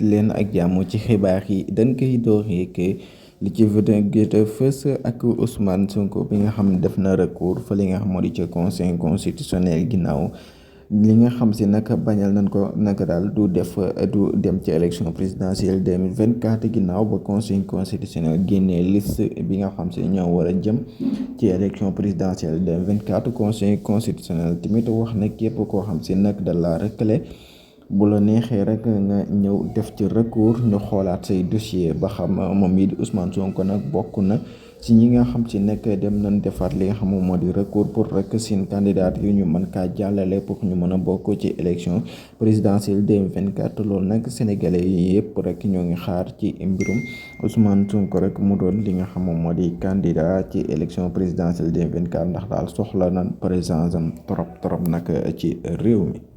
leen ak jàmm ci xibaar yi dañ koy dooree li ci gën a fës ak Ousmane Sonko bi nga xam ne def na recours fa li nga xam moo di ca conseil constitutionnel ginnaaw li nga xam si nag bañal nañ ko nag daal du dem ci élection présidentielle 2024 ginnaaw ba conseil constitutionnel génnee liste bi nga xam si ñoo war a jëm ci élection présidentielle 2024 conseil constitutionnel tamit wax na képp koo xam si nag da la rëkkale bu la neexee rek nga ñëw def ci recours ñu xoolaat say dossier ba xam moom mii di Ousmane Sonko nag bokk na ci ñi nga xam si nekk dem nañ defaat li nga xam moo di recours pour rek seen candidat yu ñu mën kaa jàllale pour ñu mën a bokk ci élection présidentielle 2024 loolu nag sénégalais yi yëpp rek ñoo ngi xaar ci mbirum Ousmane Sonko rek mu doon li nga xam moo di candidat ci élection présidentielle 2024 ndax daal soxla nañ présence am trop nag ci réew mi.